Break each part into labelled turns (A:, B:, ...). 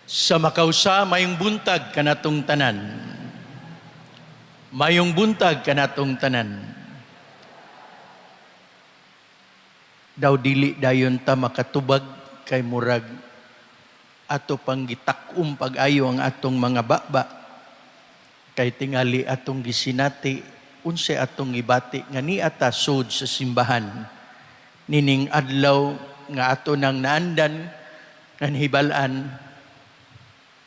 A: Sa makausa, mayong buntag kanatong tanan. Mayong buntag kanatong tanan. Daw dili dayon ta makatubag kay murag ato pang gitak-om pag-ayo ang atong mga baba kay tingali atong gisinati unsay atong gibati nga niata sud sa simbahan nining adlaw nga ato nang naandan nga nahibal-an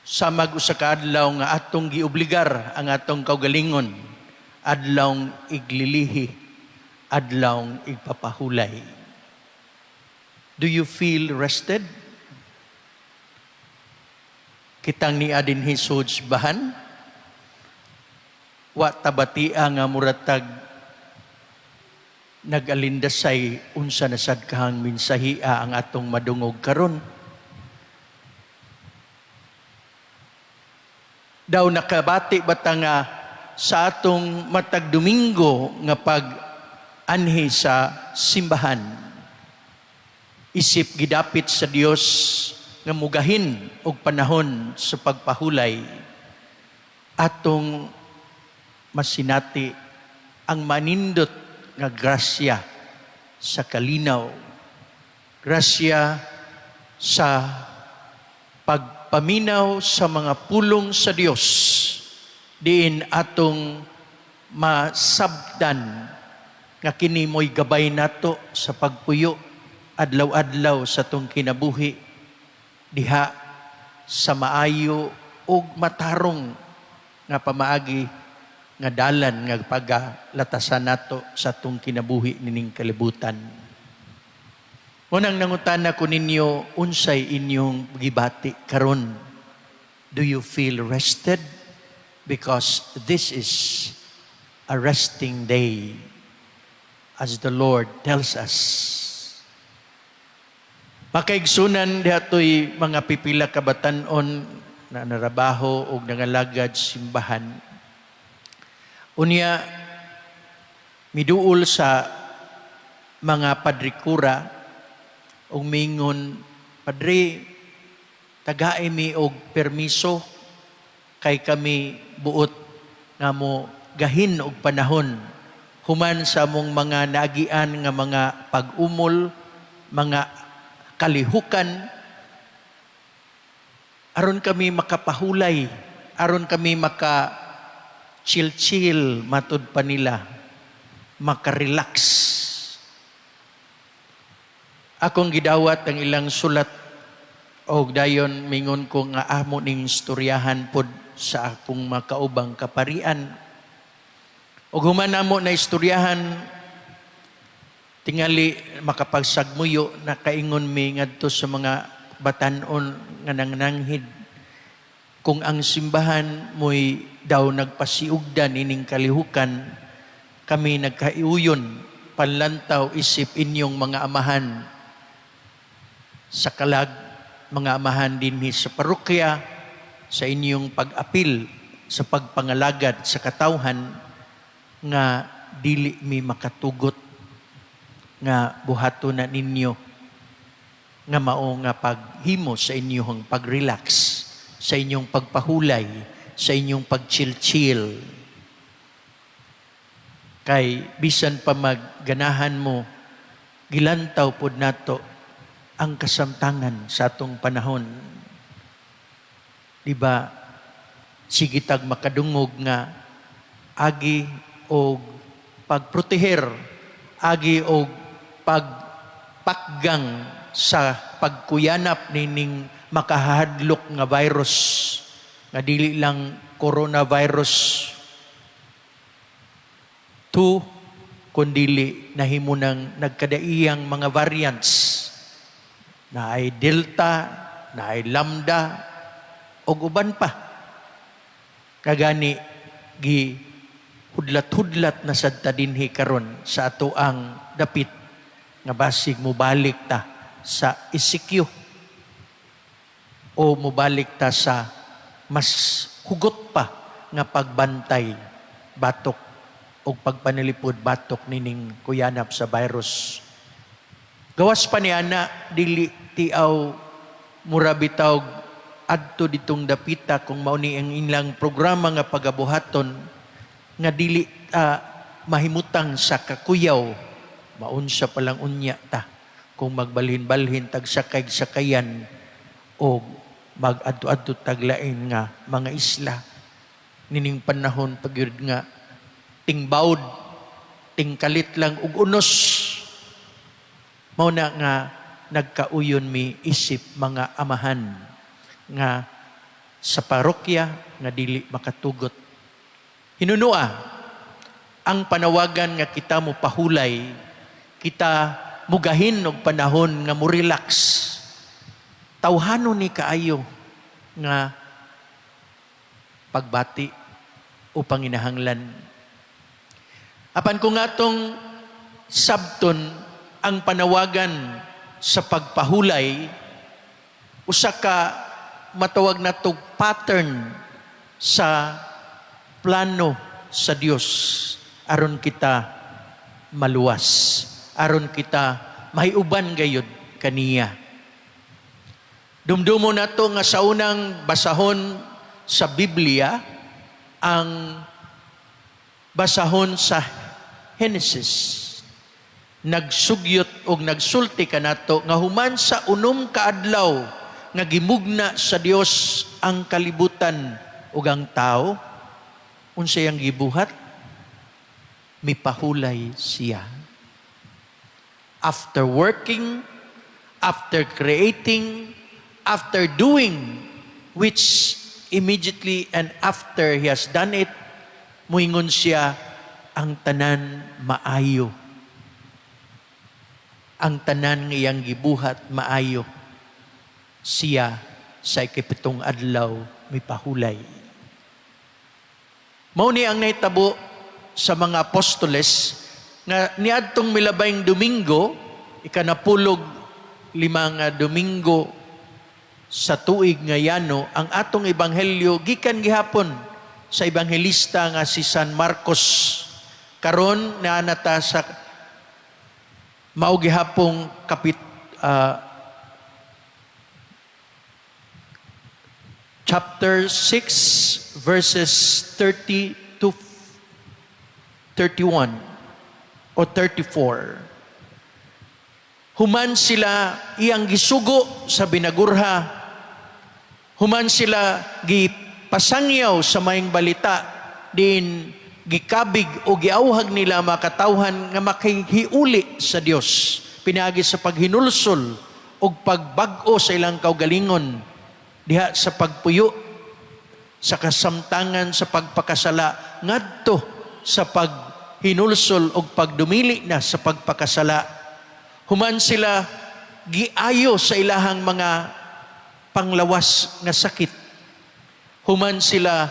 A: samag usa ka adlaw nga atong giobligar ang atong kaugalingon, adlaw iglilihi, adlaw igpapahulay. Do you feel rested? Kitang nia dinhi sud simbahan, wa tabatia nga muratag nag-alindasay unsa na sad kahang mensahia ang atong madungog karon? Daw nakabati ba ta nga sa atong matag Domingo nga pag anhi sa simbahan, isip gidapit sa Dios nga mugahin og panahon sa pagpahulay, atong masinati ang manindot nga grasya sa kalinaw, grasya sa pagpaminaw sa mga pulong sa Dios, diin atong masabtan nga kini mo'y gabay nato sa pagpuyo adlaw-adlaw sa atong kinabuhi diha sa maayo ug matarong nga pamaagi nga dalan nga pagalatasan nato sa atong kinabuhi nining kalibutan? Unang nangutana ko ninyo, unsay inyong gibati karon? Do you feel rested? Because this is a resting day, as the Lord tells us. Makaigsunan, dihatoy mga pipila ka batan-on na narabaho og nangalagad simbahan. Unya, miduol sa mga padrikura ug mingon, "Padre, tagai mi og permiso kay kami buot nga mo gahin og panahon human sa among mga naagian nga mga pag-umol, mga kalihukan, aron kami makapahulay, aron kami maka chill-chill," matud pa nila, "makarelax." Akong gidawat ang ilang sulat og dayon mingon ko nga amo ning istoryahan pod sa akong makaubang kaparian. Og human namo na istoryahan, tingali makapagsagmuyo, nakaingon mi ngadto sa mga batan-on nga nangnanghid kung ang simbahan mo'y daw nagpasiugdan ining kalihukan, kami nagkaiuyon panlantaw isip inyong mga amahan sa kalag, mga amahan dinhi sa parokya, sa inyong pag-apil sa pagpangalagad sa katawhan, nga dili mi makatugot nga buhaton na ninyo nga mao nga paghimo sa inyong pag-relax, sa inyong pagpahulay, sa inyong pag-chill-chill. Kay bisan pa magganahan mo, gilantaw pod nato ang kasamtangan sa atong panahon. Di ba, sige tag makadungog nga agi og pagproteher, agi og pagpakgang sa pagkuyanap nining makahadlok nga virus nga dili lang coronavirus 2 kundili nahimo ng nagkadaiyang mga variants na ay Delta, na ay Lambda, o uban pa. Kagani gi hudlat-hudlat na sad ta dinhi karon sa ato ang dapit nga basig mobalik ta sa ECQ o mobalik ta sa mas hugot pa nga pagbantay batok o pagpanalipod batok nining kuyanap sa virus. Gawas pa ni ana, dili tiaw mura bitaw. adto ditong dapita kung mao ni ang ilang programa nga pagabuhaton nga dili mahimutang sa kakuyaw, maunsa pa lang unya ta kung magbalhin-balhin tag sakay sakayan o mag-adto-adto tag lain nga mga isla nining panahon pagyud nga tingbawd, tingkalit lang ug unos. Mao na nga nagkauyon mi isip mga amahan nga sa parokya nga dili makatugot. Hinunua ang panawagan nga kita mo pahulay, kita mugahin og panahon nga mo relax. Tawhanon ni kaayo nga pagbati o panginahanglan. Apan kung atong sabton ang panawagan sa pagpahulay, usa ka matawag natog pattern sa plano sa Dios aron kita maluwas, aron kita mahiuban gayud kaniya. Dumdumo nato nga sa unang basahon sa Biblia, ang basahon sa Genesis, nagsugyot og nagsulti kanato nga human sa 6 ka adlaw nga gimugna sa Dios ang kalibutan ug ang tao, unsay ang gibuhat? Mipahulay siya. After working, after creating, after doing, which immediately and after he has done it, muingon siya, ang tanan maayo. Ang tanan nga iyang gibuhat maayo. Siya sa 7 adlaw mipahulay. Mao ni ang nahitabo sa mga apostoles nga niadtong milabayng Domingo, 15 nga Domingo sa tuig nga yano, ang atong ebanghelyo gikan gihapon sa ebanghelista nga si San Marcos. Karon naa na ta sa mao gihapong kapit chapter 6 verses 30 to 31 o 34. Human sila iyang gisugo sa binagurha. Human sila gipasangyaw sa maayong balita din, gikabig o giawhag nila makatawhan nga makihiuli sa Dios pinaagi sa paghinulsol o pagbag-o sa ilang kaugalingon diha sa pagpuyo sa kasamtangan sa pagpakasala ngadto sa paghinulsol o pagdumili na sa pagpakasala. Human sila giayo sa ilahang mga panglawas nga sakit. Human sila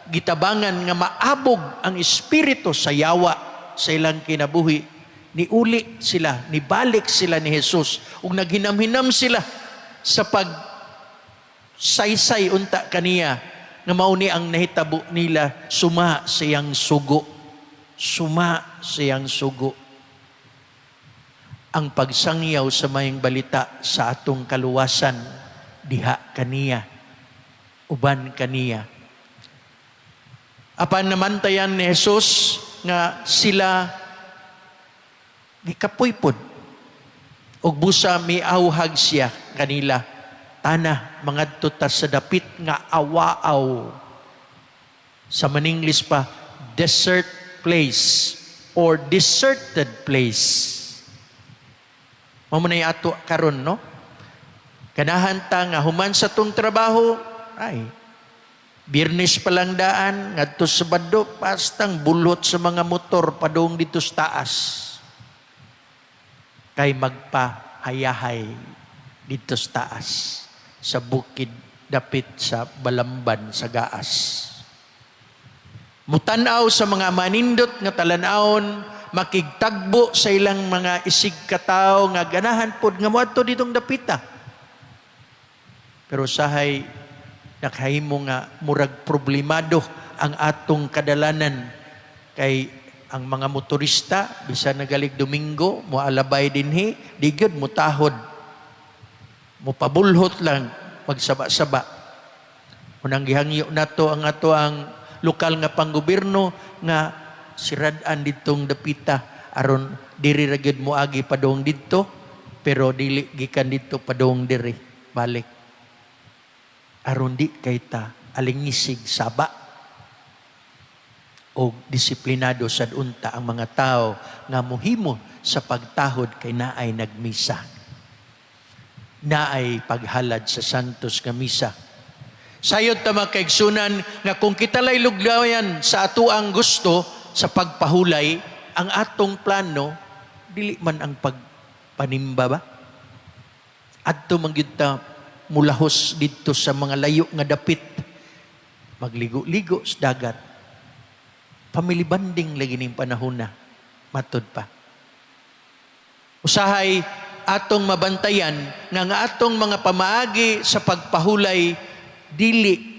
A: gitabangan nga maabog ang espiritu sa yawa sa ilang kinabuhi. Niuli sila, nibalik sila ni Jesus ug naghinam-hinam sila sa pag saysay unta kaniya nga mao ni ang nahitabo nila suma sa iyang sugo. Suma sa iyang sugo. Ang pagsangyaw sa maayong balita sa atong kaluwasan diha kaniya, uban kaniya. Apan namantayan ni Jesus nga sila gikapoy pod. Ug busa miawhag siya kanila. Tana, mangadto ta sa dapit nga awaaw. Sa Maninglis pa, desert place or deserted place. Mao man ato karon, no? Ganahan ta nga human sa tong trabaho, ay, Biyernes pa lang daan, ngadto sa Sabado, pastang bulot sa mga motor padung dito sa taas. Kay magpahayahay dito sa taas, sa bukid dapit sa Balamban, sa Gaas. Mutanaw sa mga manindot nga talan-awon, makigtagbo sa ilang mga isig katawo nga ganahan pod nga moadto ditong dapita. Pero sahay nakahimo nga murag problemado ang atong kadalanan kay ang mga motorista bisan nagalig Domingo moalabay dinhi, di gyud mutahod, mopabulhot lang magsaba-saba. Unang gihangyo nato ang ato ang lokal nga panggobyerno nga sirad-an ditong dapita aron diri ra gyud moagi padung didto, pero dili gikan didto padung diri balik, aron di kay ta alingisig saba o disiplinado sad unta ang mga tao nga muhimo sa pagtahod kay naay nagmisa, naay paghalad sa Santos nga Misa. Sayod ta, mga kaigsunan, nga kung kita lay luglayan sa atuang gusto sa pagpahulay, ang atong plano dili man ang pagpanimba ba? Adto man gyud ta mulahos didto sa mga layo nga dapit, magligo-ligo sa dagat. Family bonding lagi ning panahon na matod pa. Usahay atong mabantayan nga ang atong mga pamaagi sa pagpahulay dili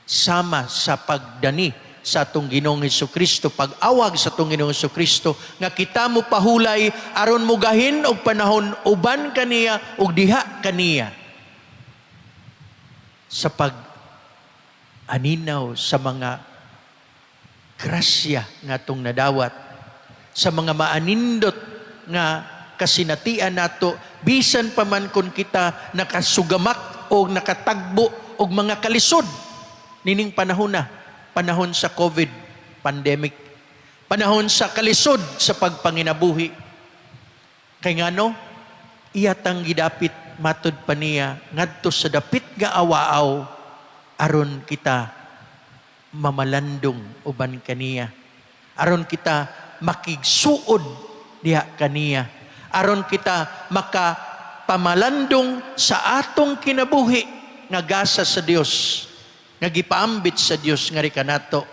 A: sama sa pagdani sa atong Ginoong Kristo, pag-awag sa atong Ginoong Kristo nga kita mo pahulay aron mugahin og panahon uban kaniya ug diha kaniya sa pag aninaw sa mga grasya nga atong nadawat, sa mga maanindot nga kasinatian nato, bisan pa man kon kita nakasugamak o nakatagbo og mga kalisod nining panahon na, panahon sa COVID pandemic, panahon sa kalisod sa pagpanginabuhi. Kay ngano iyatang gidapit matud pa niya ngadto sa dapit nga awaaw aron kita mamalandong uban kaniya, aron kita makigsuod diha kaniya, aron kita maka pamalandong sa atong kinabuhi nga gasa sa Dios, nga gipaambit sa Dios nga kanato,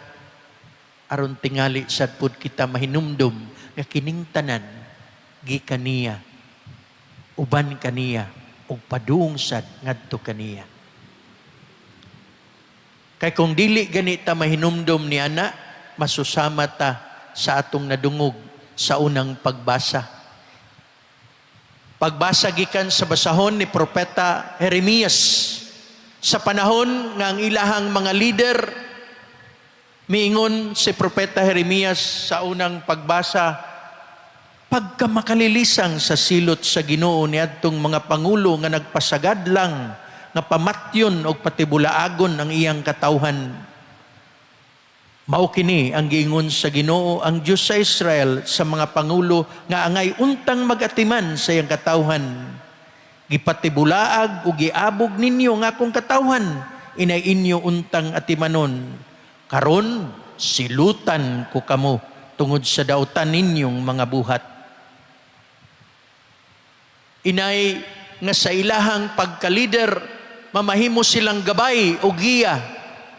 A: aron tingali sad pud kita mahinumdum nga kining tanan gikan kaniya, uban kaniya ug padung sad ngadto kaniya. Kay kung dili gani ta mahinumdum ni ana, masusama ta sa atong nadungog sa unang pagbasa. Pagbasa gikan sa basahon ni Propeta Jeremias, sa panahon nga ang ilahang mga leader miingon si Propeta Jeremias sa unang pagbasa, pagka makalilisang sa silot sa Ginoo niadtong mga pangulo nga nagpasagad lang nga pamatyon og patibulaagon ang iyang katawhan. Mao kini ang giingon sa Ginoo, ang Dios sa Israel, sa mga pangulo nga angay untang magatiman sa iyang katawhan. Gipatibulaag ug giabog ninyo nga akong katawhan, inay inyo untang atimanon. Karon silutan ko kamo tungod sa dautan ninyong mga buhat. Inay nga sa ilahang pagkalider, mamahimo silang gabay o giya,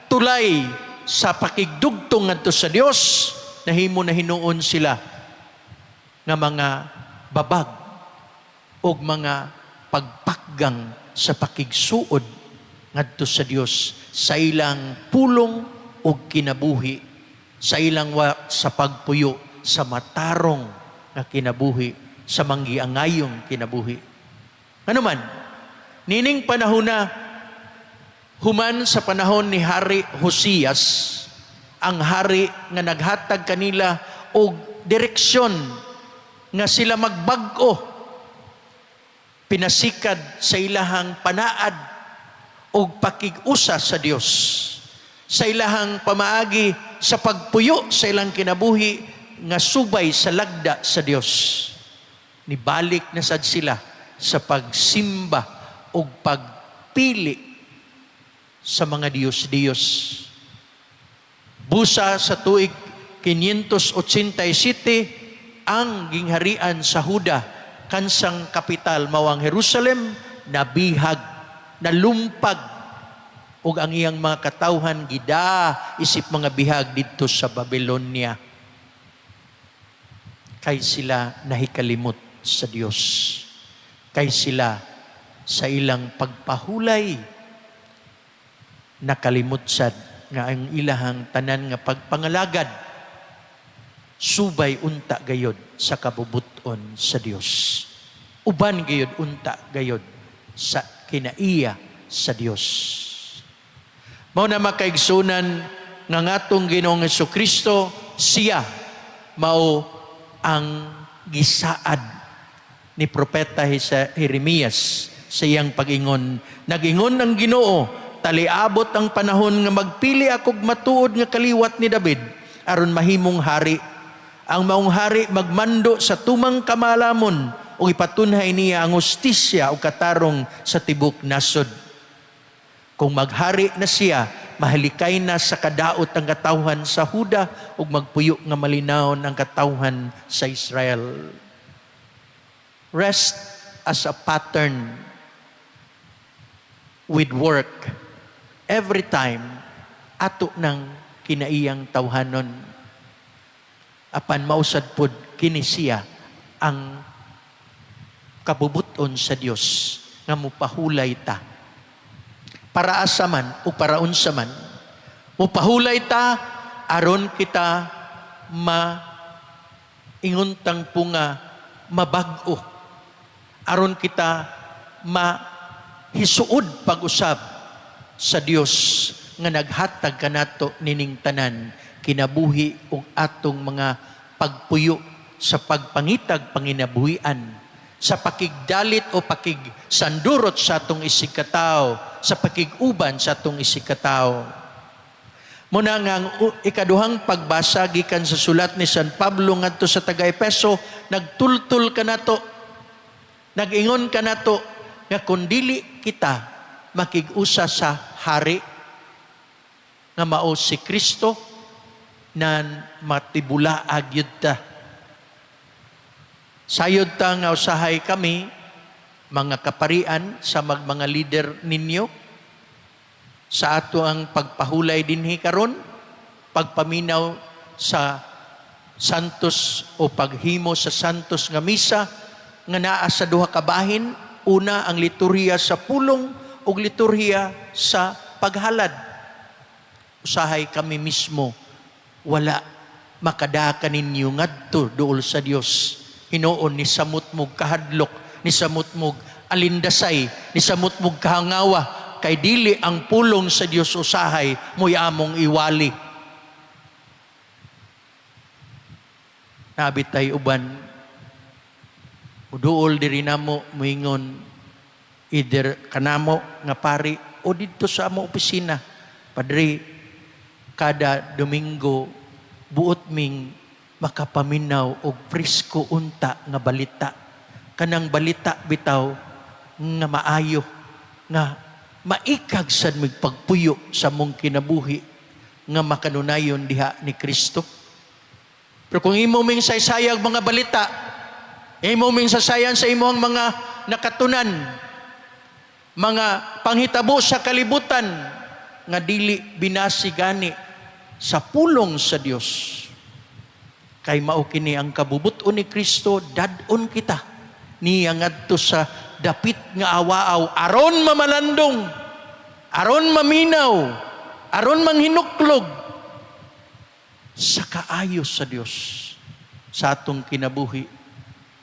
A: tulay sa pakigdugtong ngadto sa Dios, nahimo na hinuon sila nga mga babag og mga pagpakgang sa pakigsuod ngadto sa Dios sa ilang pulong ug kinabuhi, sa ilang wa sa pagpuyo sa matarong nga kinabuhi, sa manggiangayong kinabuhi. Ano man, nining panahon na, human sa panahon ni Hari Josias, ang hari nga naghatag kanila og direksyon nga sila magbag-o, pinasikad sa ilahang panaad og pakig-usa sa Dios, sa ilahang pamaagi sa pagpuyo sa ilang kinabuhi nga subay sa lagda sa Dios. Nibalik na sad sila sa pagsimba og pagpili sa mga Diyos-Diyos. Busa sa tuig 587, ang gingharian sa Huda, kansang kapital mao ang Jerusalem, nabihag, nalumpag, ug ang iyang mga katawhan gida isip mga bihag didto sa Babylonia. Kay sila nahikalimot sa Dios. Kay sila sa ilang pagpahulay nakalimot sad nga ang ilahang tanan nga pagpangalagad subay unta gayod sa kabubuton sa Dios. Uban gayod unta gayod sa kinaiya sa Dios. Mao na, mga kaigsunan, nga ngatong Ginoong Kristo, siya mao ang gisaad ni Propeta Jeremias sa iyang pag-ingon. Nag-ingon ang Ginoo, taliabot ang panahon nga magpili akog matuod nga kaliwat ni David aron mahimong hari. Ang maong hari magmando sa tumang kamalamon ug ipatunhay niya ang hustisya ug katarong sa tibok nasod. Kung maghari na siya, mahalikay na sa kadaot ang katawhan sa Huda ug magpuyo nga malinawon ang katawhan sa Israel. Rest as a pattern with work every time ato ng kinaiyang tawhanon. Apan mausad pod kini siya ang kabubuton sa Dios nga mupahulay ta. Para asa man o para unsa man. Mupahulay ta aron kita ma inguntang po nga mabag-o. Aron kita mahisuod pag-usab sa Dios nga naghatag kanato nining tanan kinabuhi ug atong mga pagpuyo sa pagpangitag panginabuhian, sa pakigdalit o pakigsandurot sa atong isigkatao, sa pakig-uban sa atong isigkatao. Muna nga ang ikaduhang pagbasa gikan sa sulat ni San Pablo ngadto sa taga-Epeso, nagtultul kanato, nag-ingon kanato nga kung dili kita makig-usa sa hari nga mao si Kristo, nan matibulaag yun ta. Sayod ta nga usahay kami, mga kaparian sa mga leader ninyo, sa ato ang pagpahulay dinhi karon, pagpaminaw sa Santos o paghimo sa Santos nga misa nga naa sa duha ka bahin: una, ang liturhiya sa pulong ug liturhiya sa paghalad. Usahay kami mismo wala makadaka ninyo ngadto duol sa Dios. Hinuon ni samot mo kahadlok, ni samot mo alindasay, ni samot mo kahangawa, kay dili ang pulong sa Dios usahay mo'y among iwali. Nabitay uban muduol diri namo, muingon either kanamo nga pari o didto sa amo opisina, "Padre, kada Domingo buot ming makapaminaw og presko unta nga balita, kanang balita bitaw nga maayo nga maikag sad mig pagpuyo sa mong kinabuhi nga makanunayon diha ni Kristo." Pero kung imo ming saysayag mga balita, imo ming sasayan sa imong mga nakatunan, mga panghitabo sa kalibutan nga dili binasi gani sa pulong sa Dios, kay mao kini ang kabubut-on ni Kristo, dad-on kita niya ngadto sa dapit nga awaaw aron mamalandong, aron maminaw, aron manghinuklog sa kaayo sa Dios sa atong kinabuhi,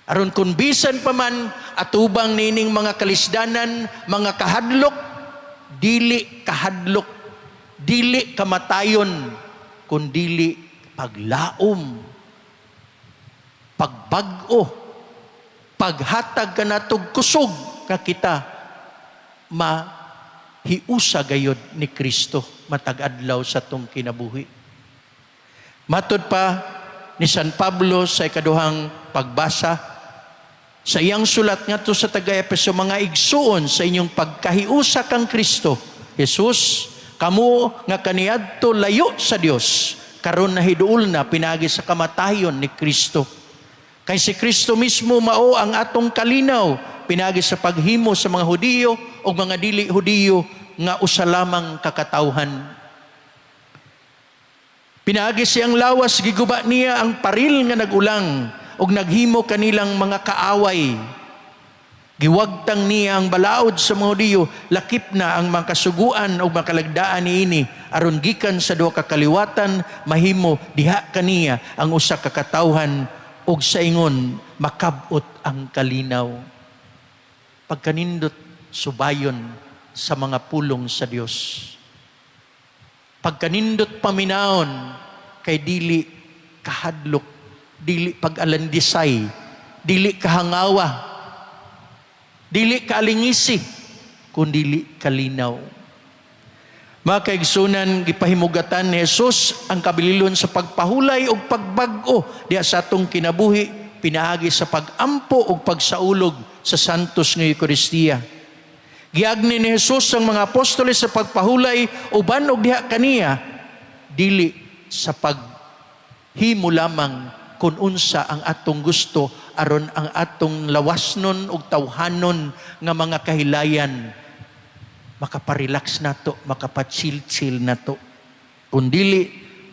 A: aron kung bisan pa man atubang nining mga kalisdanan, mga kahadlok, dili kahadlok, dili kamatayon, kun dili paglaom, pagbag-o, paghatag kanatog kusog nga kita mahiusa gayod ni Kristo matag adlaw sa atong kinabuhi. Matod pa ni San Pablo sa ikaduhang pagbasa sa iyang sulat ngadto sa taga-Epeso, "Mga igsuon, sa inyong pagkahiusa kang Kristo Jesus, kamo nga kaniadto layo sa Dios, karon nahiduol na pinagi sa kamatayon ni Kristo. Kay si Kristo mismo mao ang atong kalinaw pinagi sa paghimo sa mga Hudiyo o mga dili Hudiyo nga usa lamang ka katawhan. Pinagi siyang lawas, giguba niya ang paril nga nagulang ug naghimo kanilang mga kaaway. Giwagtang niya ang balaod sa mga Hudiyo, lakip na ang mga kasuguan ug mga kalagdaan niini, aron gikan sa duha ka kaliwatan mahimo diha kaniya ang usa ka katawhan ug sa ingon makab-ot ang kalinaw." Pagkanindot subayon sa mga pulong sa Dios. Pagkanindot paminawon kay dili kahadlok, dili pag-alandisay, dili kahangawa, dili kaalingisi, kundili kalinaw. Mga kaigsunan, gipahimugatan ni Jesus ang kabililon sa pagpahulay ug pagbag-o diha sa atong kinabuhi pinaagi sa pag-ampo ug pagsaulog sa Santos nga Eukaristiya. Giagni ni Jesus ang mga apostoles sa pagpahulay uban og diha kaniya, dili sa paghimo lamang kung unsa ang atong gusto aron ang atong lawasnon ug tawhanon nga mga kahilayan makaparelax nato, makapa-chill-chill nato. Kundili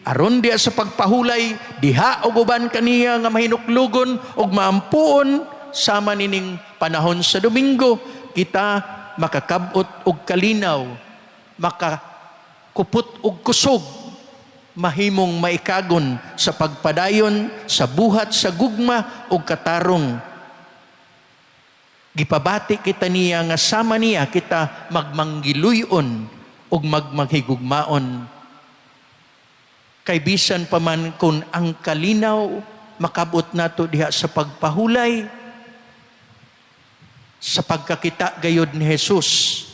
A: aron diha sa pagpahulay diha og uban kaniya nga mahinuklugon ug maampuon sama nining panahon sa Domingo, kita makakab-ot og kalinaw, makakupot og kusog, mahimong maikagon sa pagpadayon sa buhat sa gugma ug katarong. Gipabati kita niya nga sama niya kita magmanggiluyon ug magmaghigugmaon. Kay bisan pa man kung ang kalinaw makabot nato diha sa pagpahulay, sa pagkakita gayod ni Jesus,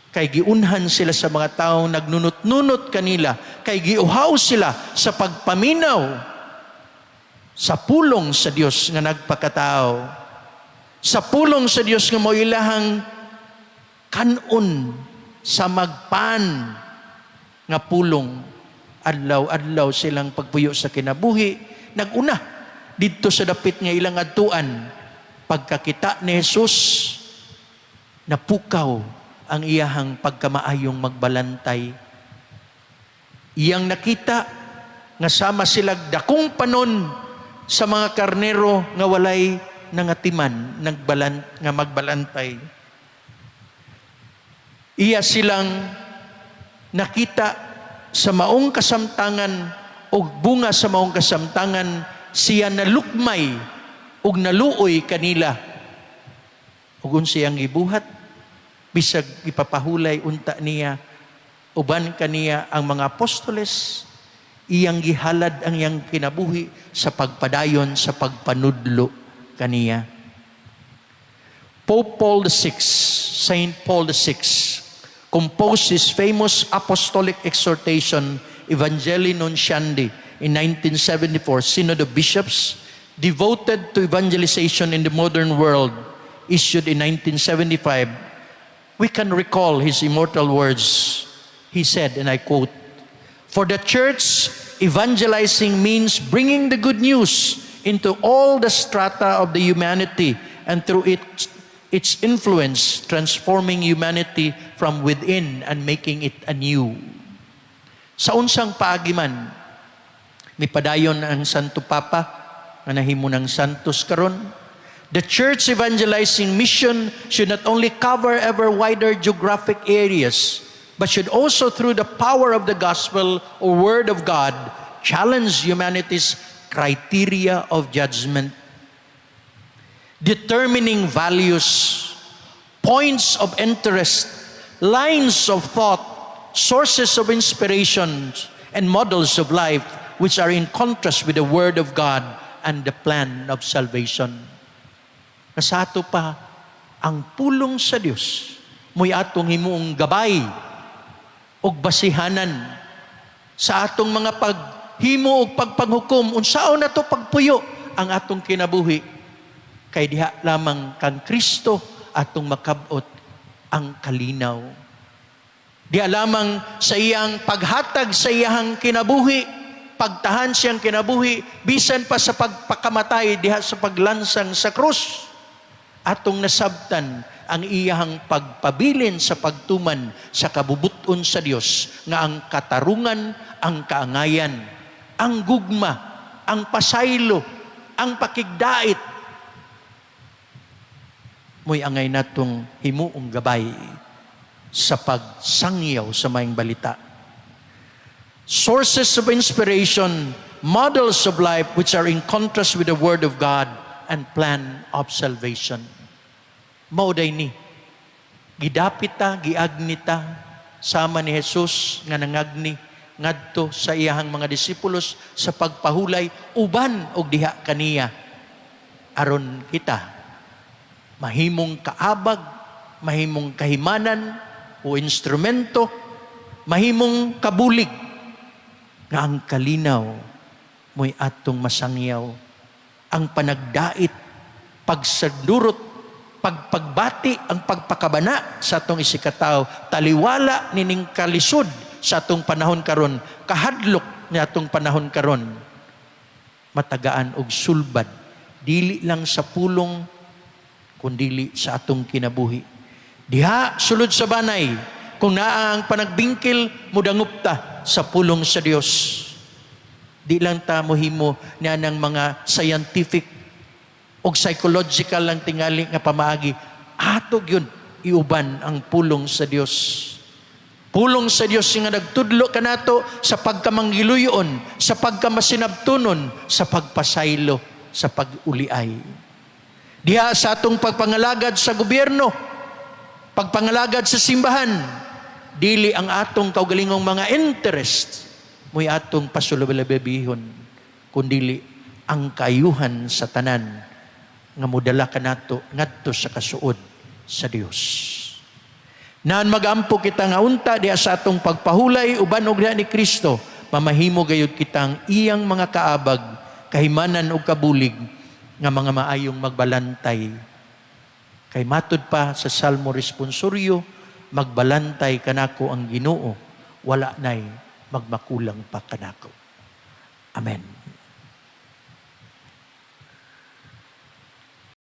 A: kay giunhan sila sa mga taong nagnunot-nunot kanila, kay giuhaw sila sa pagpaminaw sa pulong sa Dios nga nagpakatao, sa pulong sa Dios nga mao ilahang kanon sa magpan nga pulong adlaw-adlaw silang pagpuyo sa kinabuhi. Naguna didto sa dapit nga ilang adtuan. Pagkakita ni Jesus, napukaw ang iyahang pagkamaayong magbalantay. Iyang nakita nga sama sila dakong panon sa mga karnero nga walay nangatiman nga magbalantay. Iya silang nakita sa maong kasamtangan og bunga sa maong kasamtangan siya nalukmay ug naluoy kanila. Ug unsay ang gibuhat? Bisag ipapahulay unta niya uban kaniya ang mga apostoles, iyang gihalad ang iyang kinabuhi sa pagpadayon sa pagpanudlo kaniya. Pope Paul VI, Saint Paul VI, composed his famous apostolic exhortation Evangelii Nuntiandi in 1974 Synod of Bishops devoted to evangelization in the modern world, issued in 1975. We can recall his immortal words. He said, and I quote, "For the church, evangelizing means bringing the good news into all the strata of the humanity and through its influence, transforming humanity from within and making it anew." Sa unsang paagi man, mipadayon ang Santo Papa nga nahimo ng Santos karon. The church evangelizing mission should not only cover ever wider geographic areas, but should also, through the power of the gospel or word of God, challenge humanity's criteria of judgment, determining values, points of interest, lines of thought, sources of inspiration, and models of life which are in contrast with the Word of God and the plan of salvation. Kasato pa, ang pulong sa Dios mo'y atong himuong gabay og basihanan sa atong mga paghimo og pagpanghukom unsaon nato pagpuyo ang atong kinabuhi, kay diha lamang kang Kristo atong makabot ang kalinaw. Diha lamang sa iyang paghatag sa iyang kinabuhi, pagtahan siyang kinabuhi, bisan pa sa pagpakamatay diha sa paglansang sa krus, atong nasabtan ang iyahang pagpabilin sa pagtuman sa kabubuton sa Dios nga ang katarungan, ang kaangayan, ang gugma, ang pasaylo, ang pakigdait mo'y angay natong himuong gabay sa pagsangyaw sa maayong balita. Sources of inspiration, models of life which are in contrast with the Word of God and plan of salvation. Mao diay ni. Gidapit ta, giagni ta, sama ni Jesus nga nangagni ngadto sa iyahang mga disipulos sa pagpahulay uban og diha kaniya aron kita mahimong kaabag, mahimong kahimanan o instrumento, mahimong kabulig nga ang kalinaw mo'y atong masangyaw. Ang panagdait, pagsandurot, pagpagbati, ang pagpakabana sa atong isigkatao, taliwala nining kalisod sa atong panahon karon, kahadlok ni atong panahon karon, matagaan og sulbad, dili lang sa pulong, kundili sa atong kinabuhi. Diha, sulod sa banay, kung naa ang panagbingkil, mudangop ta sa pulong sa Dios. Di lang ta mohimo niya ng mga scientific o psychological lang tingali nga pamaagi. Ato gyud iuban ang pulong sa Dios. Pulong sa Dios nga nagtudlo kanato sa pagkamanggiluyon, sa pagkamasinabtunon, sa pagpasaylo, sa pag-uliay. Diha sa atong pagpangalagad sa gobyerno, pagpangalagad sa simbahan, dili ang atong kaugalingong mga interest mo'y atong pasulabibihon, kundili ang kayuhan sa tanan nga modala kanato ngadto sa kasuod sa Dios. Naan magampo kita nga unta diha sa atong pagpahulay uban og diha ni Kristo, mamahimo gayud kitang iyang mga kaabag, kahimanan ug kabulig nga mga maayong magbalantay. Kay matud pa sa Salmo responsoryo, magbalantay kanako ang Ginoo, wala nay magmakulang pa kanako. Amen.